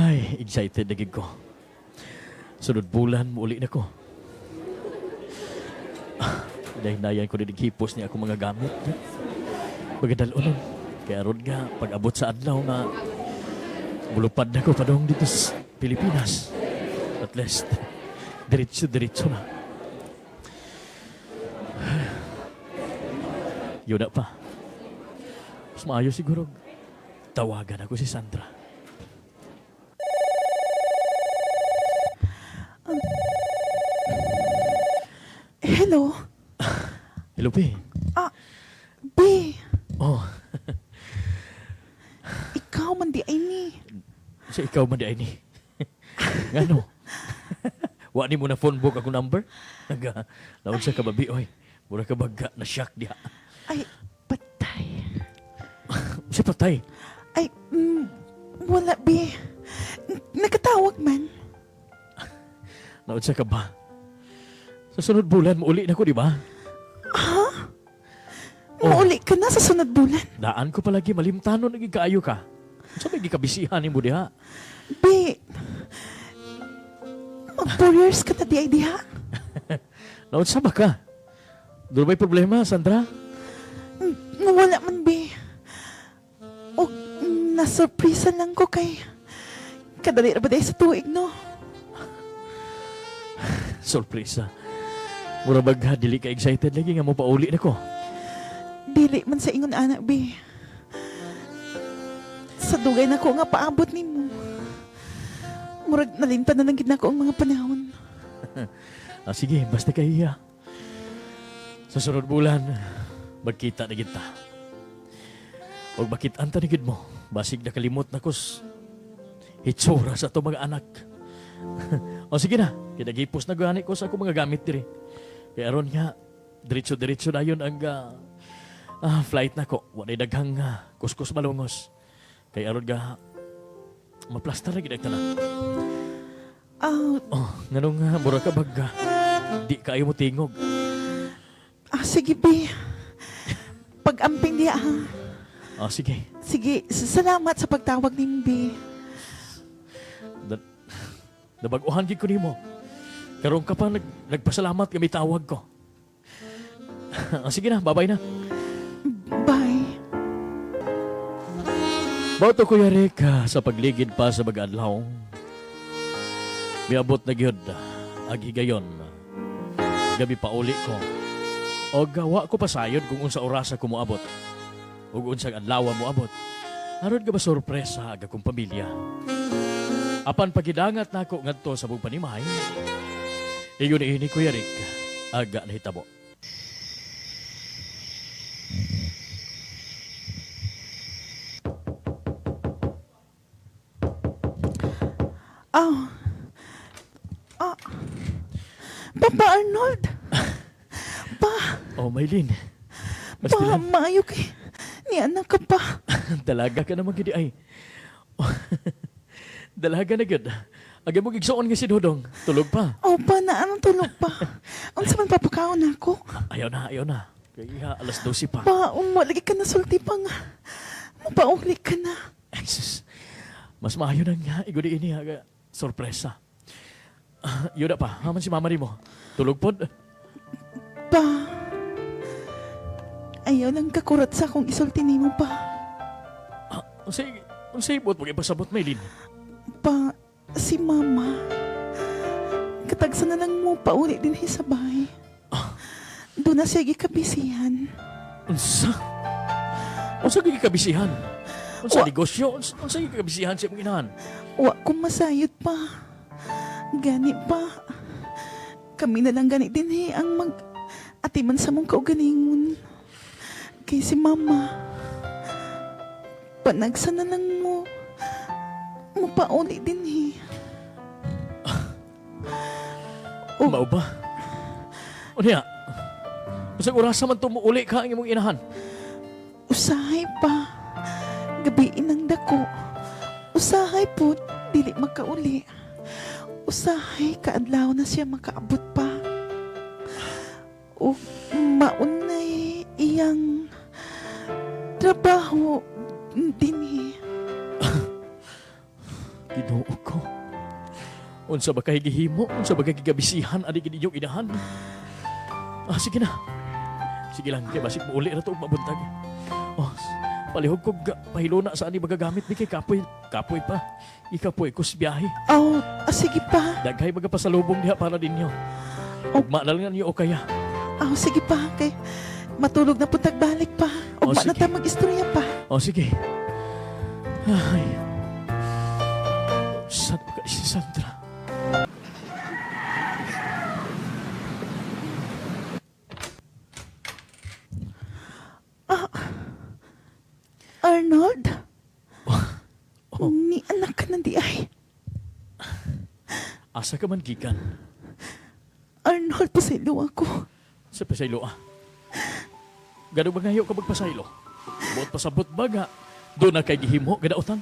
Ay, excited na gid ko. Sunod bulan, muuli na ko. Dahil ko din hipos niya ako mga gamit. Pagkadalonon. Kaya ron nga, pag abot sa adlaw nga, mulupad na ko padong dito sa Pilipinas. At least, diretso-diretso na. Yun na pa. Mas maayo siguro, tawagan ako si Sandra. Hello? Hello, P. Ah, B. Oh, Ikaw man di ay ni. sa ikaw man di ay ni. Ngano? Wa ni mo na phone book akong number? Naga, naon sa kababi, oy. Mura ka baga, na shock diha. Ay, patay. Siya patay. Ay, wala, B. Nakatawag man. Naon sa ka ba? Sa sunod bulan, muuli na ko, di ba? Ha? Oh. Mauli ka na sa sunod bulan. Daan ko palagi, malimtano naging kaayo ka. Sa may gikabisihan ni mo diha. B, mag 4 years ka na di ay diha. Naon sa ba ka? Doon ba'y problema, Sandra? Wala man, B. O, nasurpresa lang ko kay kadali ra ba di sa tuig, no? Sorpresa. Mura bagha, dili ka excited lagi nga mo pauli na ko. Dili man sa ingon anak, B. Sa dugay na ko nga paabot nimo. Murag nalimtan na lang gid nako ang mga panahon. Ah, sige, basta kahiya. Sa sunod bulan, magkita na kita. Huwag makit-an ta na gid mo. Basig nakalimot na kus. Hitsura sa ato mga anak. O sige na, kinagipos na gani ko sa akong mga gamit diri. Kaya aron nga, diretso-diretso na yun ang flight na ko. Walay daghang kuskus malungos. Kaya aron nga, maplastar na gid ang tanan. Ah, Oh, nganong mura ka bagga. Di kayo mo tingog. Ah, sige, B. Pag-amping diya, ha? Ah, sige. Sige, salamat sa pagtawag nimo, B. Nabag-uhan gid ko nimo. Karon ka pa nagpasalamat kami tawag ko. Ah, sige na, babay na. Bye. Bato Kuya Rick, sa pagligid pa sa mag-adlaw. Miabot na gyud ag higayon. Gabi pa uli ko. O gawa ko pasayod kung unsa orasa ko moabot. Ug unsang adlaw moabot. Aron ka ba sorpresa ag akong pamilya. Apan pagidangat nako ngadto sa bug panimay. Iyon ini Kuya Rick, aga nahitabo. Oh. Ah. Papa Arnold. Pa, Oh, Maylin. pa, Basta maayo kay. Ni anak ka pa. dalaga ka naman gidi ay. Dalaga na gyud. Agay mo gigsuon nga si Dodong. Tulog pa. Oh, pa, na anong tulog pa? Unsa man papakaon nako? Ayaw na, ayaw na. Kaya alas 12 pa. Pa, lagi ka na sulti pa nga. Mapauli ka na. Ay, sus. Mas maayo na nga. Igudi ini aga. Sorpresa. Ah, yun na pa. Haman si mama ni mo. Tulog pod. Pa, ayaw lang kakurat sa akong isulti nimo pa. Ah, unsay buot mo ipasabot, Maylin? Pa, si mama. Katagsa na lang mo pauli din sa bahay. Doon na siya gikabisihan. Unsa? Unsa gikabisihan? Unsa negosyo? Unsa gikabisihan sa imong inahan? Wa ko masayod pa. Gani pa. Kami na lang gani din ang mag atiman sa mong kaugalingon. Kay si mama. Panagsa na lang mo. Mapauli din eh. Oh. Mao ba? Unya. Unsang orasa man tumuuli ka ang imong inahan? Usahay pa. Gabiin ang dako. Usahay po, dili makauli. Usahay, kaadlaw na siya makaabot pa. O maunay iyang trabaho dinhi. Ginoo ko. Unsa ba kay gihimo? Unsa ba kay gigabisihan ani gid inyong inahan? Ah, sige na. Sige lang, kay basig muuli ra to og mabuntag. Oh, palihog ko pahiluna sa ani magagamit ni kay kapoy, kapoy pa. Ikapoy ko sa biyahe. Oh, ah, sige pa. Daghay magapasalubong diha para ninyo. Oh. Ugma na lang ninyo o kaya. Oh, sige pa. Kay matulog na po tagbalik pa. Oh, Ugma na sige. ta mag-istorya pa. O sige. Ay. Saan ba si Sandra? Arnold? Oh. Ni anak ka na di ay. Asa ka man gikan? Arnold, pasaylo ako. Sa pasaylo ah. Gano ba ngayo ka magpasaylo? Buot pasabot ba nga? Doon na kay gihimo, gadautan.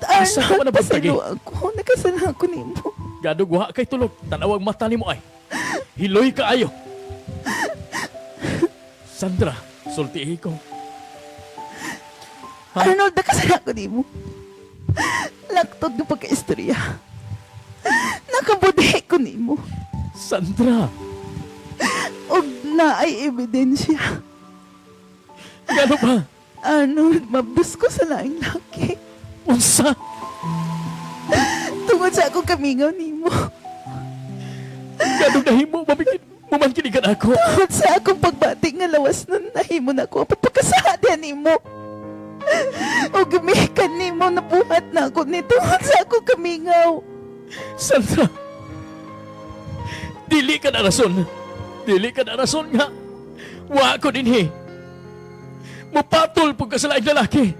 Asa ka man Arnold, nabantagi? pasaylo ako. Nakasala ako nimo. Gano guha kay tulog, tanawang mata nimo ay. Hiloy ka ayo. Sandra, sultihi ko. Ha? Arnold, nakasala ako nimo. Laktod ng pagka-istorya. Nakabudhi ko nimo. Sandra, Og na ay ebidensya. gano ba? Arnold, mabus ko sa laing laki. Unsa? Tungod sa akong kamingaw nimo. Gano nahimo mabigin mo man kini ako. Tungod sa akong pagbati nga lawas nun, nahimo na ako. Pagpagkasahadian nimo. O gumikan nimo, nabuhat na ako ni tungod sa akong kamingaw. Sandra, dili ka na rason. Dili ka na rason nga. Wa ko dinhi. Mupatol pug ka sa laing lalaki.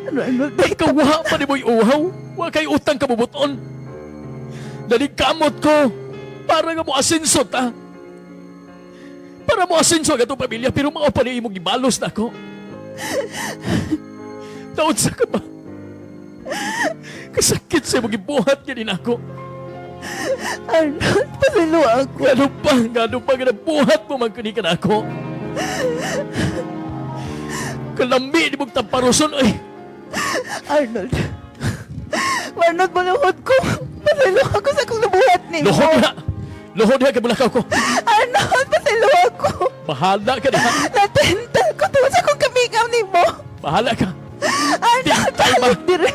Arnold, dahil Ikaw wa pa ni mo'y uhaw. Wa kay utang kabubuton. Dali kamot ko. Para nga mo asenso ta. Para mo asenso ang atong pamilya pero mao pa ni imong gibalos na ako. Taon sa ka ba? Kasakit sa imong gibuhat ganin ako. Arnold, pasalo ako. Gano pa, gano pa, gano buhat mo man kuni ka na ako. Kalami ni mong tamparuson, ay. Arnold. Arnold, maluhod ko. Pasalo ako sa akong nabuhat nimo. Luhod na. Luhod na, kabulakaw ko. Arnold, pasalo ako. Bahala ka na. Natental ko tungod sa akong kamingaw nimo. Bahala ka. Arnold, Di, balik dire.